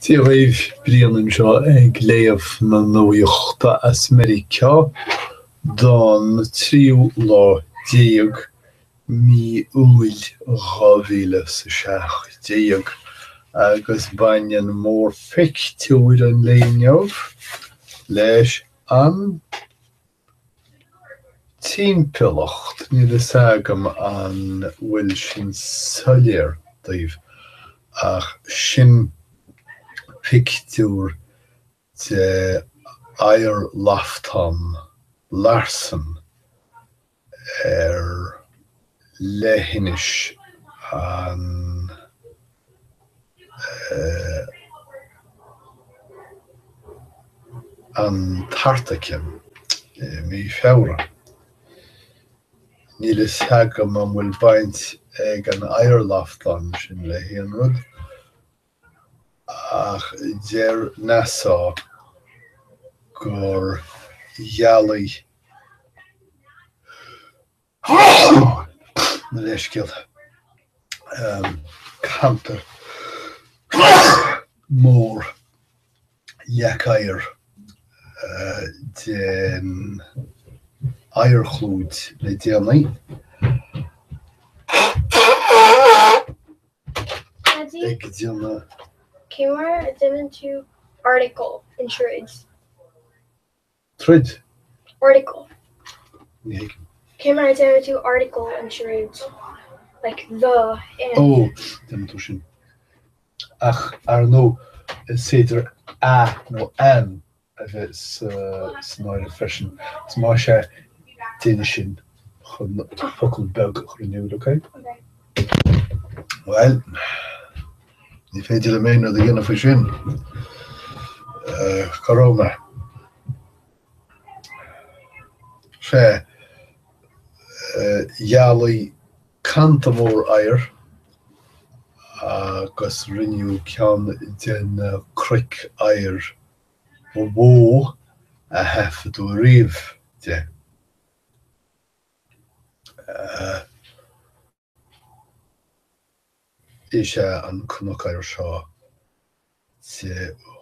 Dia dhaoibh, Brian anseo ag léamh na nuachta as Meiriceá don tríú lá déag mí Iúil 2017 agus baineann mórphictiúr an lae inniu leis an Timpeallacht, níl fhios agam an bhfuil sin soiléir daoibh, ach sin pictiúr de oighearlaftán Larsen ar leithinis an Antartaice i mí Feabhra. Níl fhios agam an bhfuil baint ag an oighearlaftán sin le haon rud, ach deir NASA gur dhealaigh Mo leithscéal. Cantar mór leac oighir den oighearchlúid le déanaí. Ag déanamh. Cé mar a déanann tú article in troid? Troid? Article. Ní thuigim. Cé mar a déanann tú article in troid? Like the, an. Ó, déanann tú sin. Ach, ar ndóigh, is féidir a nó an a bheith san áireamh freisin. Agus más ea, déan sin chun focal beag a chur in iúl, ok? Ok. Bhuel, ní féidir liom aon rud a dhéanamh faoi sin. Cá raibh mé? Sea, dhealaigh canta mór oighir agus rinneadh ceann de na cnoic oighir ba mhó a taifeadadh riamh de. Is ea an cnoc oighir seo de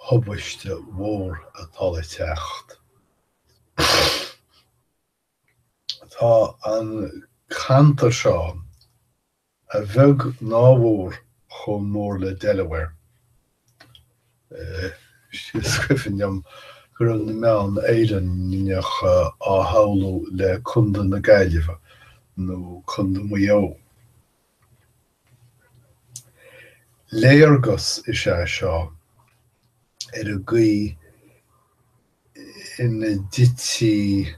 thubaiste mhór atá le teacht. Tá an cantar seo, a bheag ná a mhór, chomh mór le Delaware. Is cuimhin liom go raibh na meáin Éireannacha á shamhlú le Contae na Gaillimhe nó Contae Mhaigh Eo. Léargas is ea seo ar an gcaoi ina dtitfidh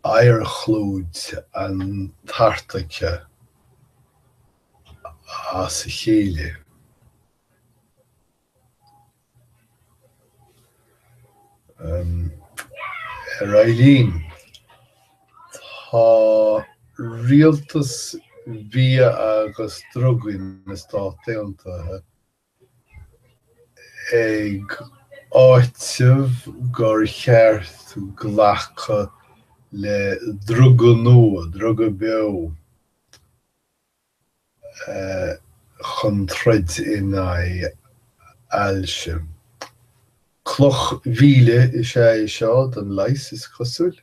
oighearchlúid Antartaice as a chéile. Ar aghaidh linn. Tá Rialtas Bia agus Drugaí na Stát Aontaithe ag áiteamh gur cheart glacadh le druga nua, druga beo, chun troid in aghaidh ailse. Cloch mhíle is ea é seo don leigheas, is cosúil.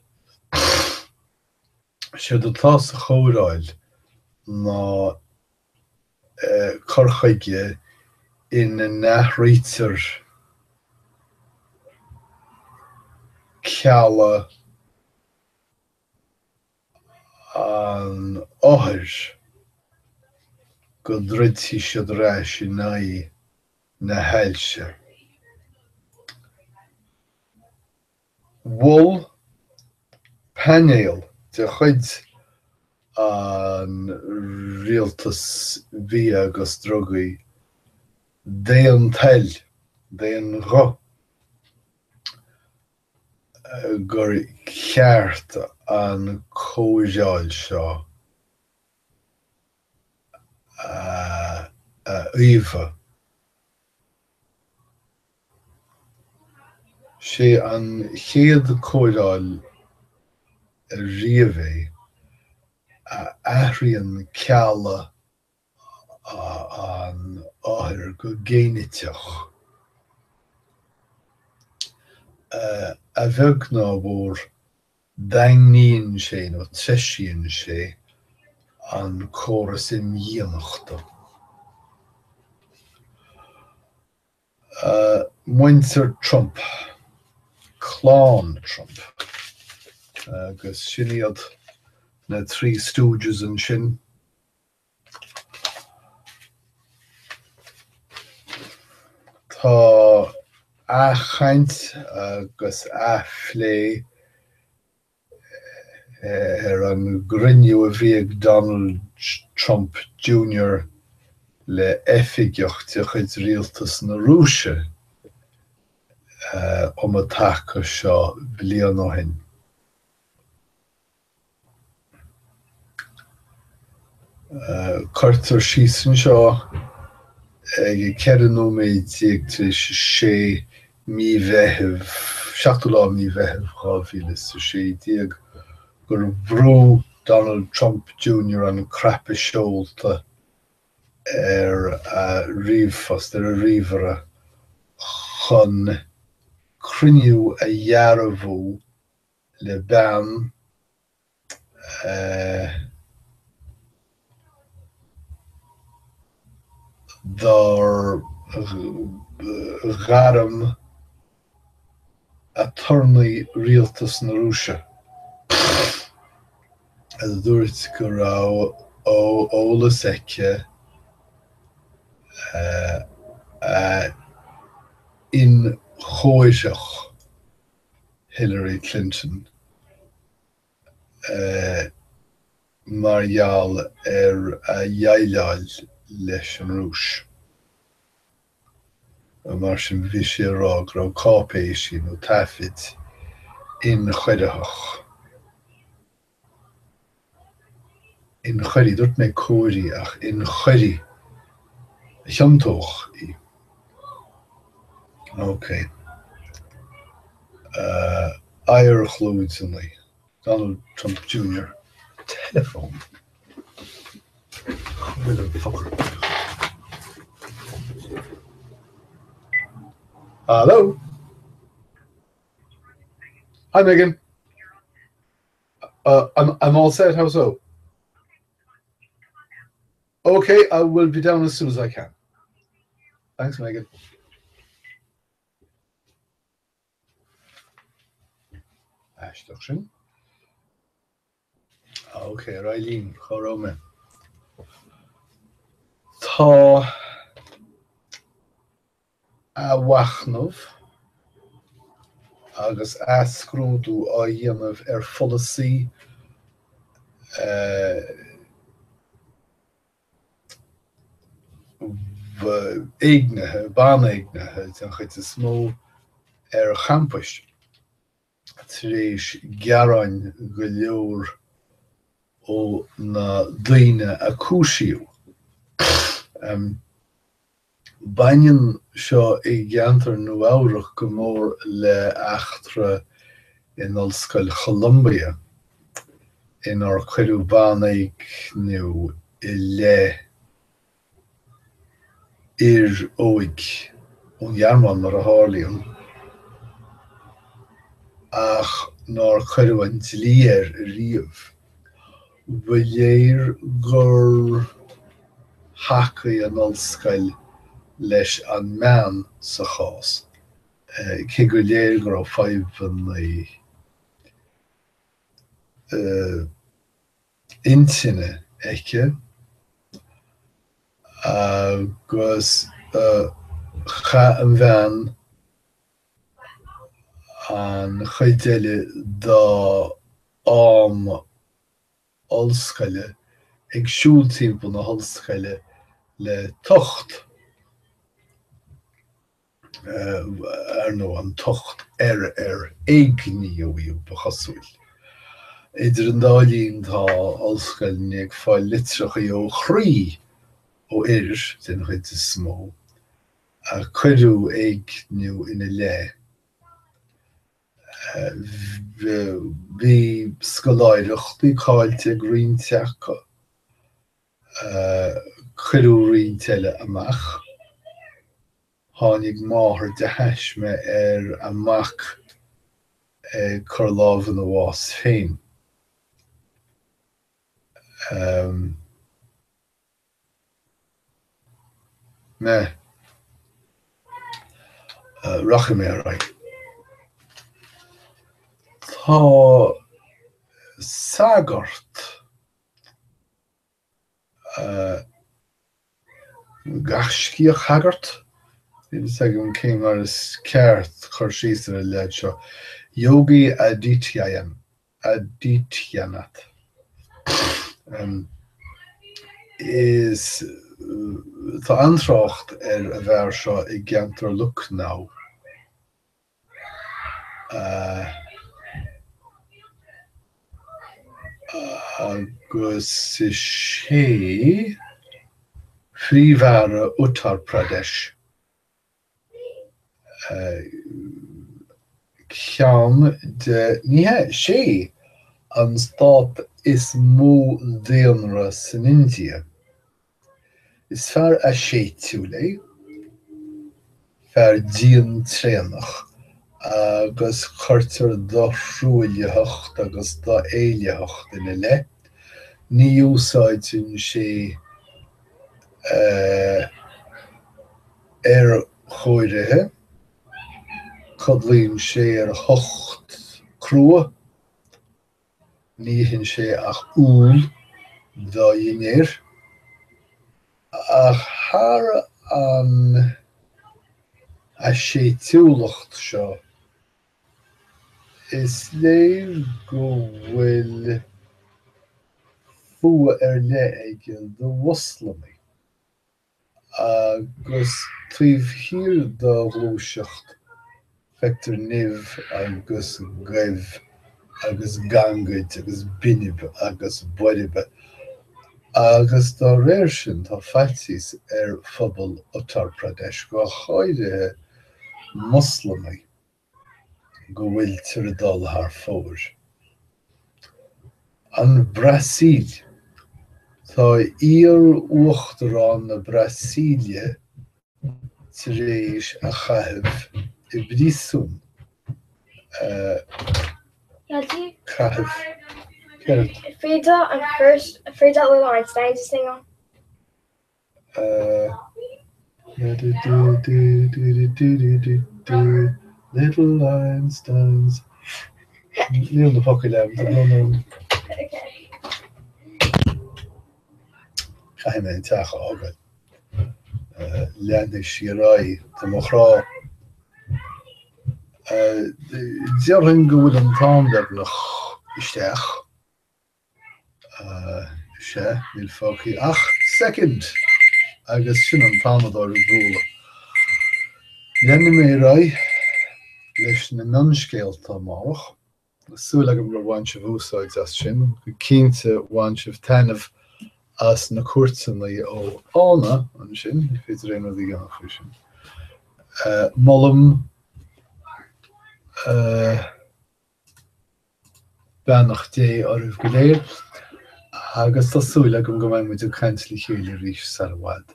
Séard atá sa chóireáil ná cur chuige ina n-athraítear cealla an othair go dtroidfidh siad ar ais in aghaidh na hailse. Mhol painéal de chuid an Rialtais Bia agus Drugaí d'aon toil, d'aon ghuth, gur cheart an cóireáil seo a fhaomhadh. Sé an chéad cóireáil ariamh é a athraíonn cealla An othair go géiniteach. A bheag nó a mhór, daingníonn sé nó treisíonn sé an córas imdhíonachta. Muintir Trump, Clann Trump, agus sin iad na Three Stooges ansin. Tá athchaint agus athphlé ar an gcruinniú a bhí ag Donald Trump Junior le oifigeach de chuid rialtas na Rúise um an taca seo bliain ó shin. Cuirtear síos anseo ag 14 nóiméad tar éis a sé mí Mheithimh, seachtú lá mí Mheithimh 2016, gur bhrúigh Donald Trump Junior an cnaipe seolta ar a ríomhphost, ar a ríomhaire, chun cruinniú a dhearbhú le bean dár ghairm aturnae rialtas na Rúise, a dúirt go raibh eolas aici a inchóirfeadh Hillary Clinton mar gheall ar a dhéileáil leis an Rúis. Mar sin, bhí sí ag rá go raibh cáipéisí nó taifid inchoiritheach. Inchoirí, dúirt mé cóirí ach inchoirí a chiontódh í. Ok. Oighearchlúideanna. Donald Trump Junior. Telephone. Cá bhfuil an fucker? Hello? Hi Megan. Uh, I'm, I'm all set, how so? Okay, I will be down as soon as I can. Thanks, Megan. Aisteach sin. Ok, ar aghaidh linn, cá raibh mé? Tá athmhachnamh agus athscrúdú á dhéanamh ar pholasaí éignithe, banéignithe den chuid is mó, ar champais tar éis gearáin go leor ó na daoine a cúisíodh. Baineann seo i gceantar Nua-Eabhrac go mór le eachtra in Ollscoil Cholumbia inar cuireadh banéigniú i leith fhir óig, ón Ghearmáin mar a tharlaíonn, ach nár cuireadh an dlí air riamh. Ba léir gur thacaigh an ollscoil leis an mbean sa chás, cé gur léir go raibh fadhbanna intinne aici, agus chaith an bhean an chuid eile dá am ollscoile ag siúl timpeall na hollscoile le tocht, ar ndóigh, an tocht ar ar éigníodh í, ba chosúil. Idir an dá linn tá ollscoileanna ag fáil litreacha ó chroí ó fhir, den chuid is mó, a cuireadh éigniú ina leith. Bhí scoláireachtaí caillte ag roinnt acu. Cuireadh roinnt eile amach. Tháinig máthair de thaisme ar a mac ag cur lámh ina bhás féin. Meh. Rachaidh mé ar aghaidh. Tá sagart Gaiscíoch shagart? Níl fhios agam cé mar is ceart cur síos ar an leaid seo. Yogi Adityanath. Is tá an-trácht ar an bhfear seo i gceantar Lucknow. Agus is é Príomh-Aire Uttar Pradesh ceann de, ní hea, is é an stát is mó daonra san India. Is fear aiséitiúil é, fear dian tréanach, agus cuirtear dothruaillitheacht agus do-éillitheacht ina leith. Ní úsáideann sé aerchóirithe, codlaíonn sé ar thocht crua. Ní itheann sé ach úll dá dhinnéar. Ach thar an aiséitiúlacht seo, is léir go bhfuil fuath ar leith aige do Mhoslamaigh. Agus taobh thiar dá ghluaiseacht feictear nimh agus goimh agus gangaid agus binb agus boirbe, agus dá réir sin tá faitíos ar phobal Uttar Pradesh, go háirithe Moslamaigh, go bhfuiltear ag dul thar fóir. An Bhrasaíl. Tá iar-uachtarán na Brasaíle tar éis a chaitheamh i bpríosún. Caitheamh. Céard? Frida an first Frida Little Einsteins is thing on. Little Einsteins. Níl na focail agam, tá brón orm. Caithfidh mé an teach a fhágáil. Leanfaidh sí ar aghaidh do mo chrá. Déarfainn go bhfuil an t-am beagnach isteach. Sea, níl fágtha ach soicind agus sin an t-amadóir ag bualadh. Leanfaidh mé ar aghaidh leis na mionscéalta amárach. Súil agam gur bhain sibh úsáid as sin. Go cinnte bhain sibh taitneamh as na cuairteanna ó Fhána ansin, ní féidir aon rud a dhéanamh faoi sin. Molaim Beannacht Dé oraibh go léir agus tá súil agam go mbeidh muid ag caint le chéile arís sar i bhfad.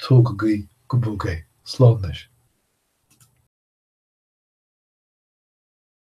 Tógaigí go bog é. Slán anois.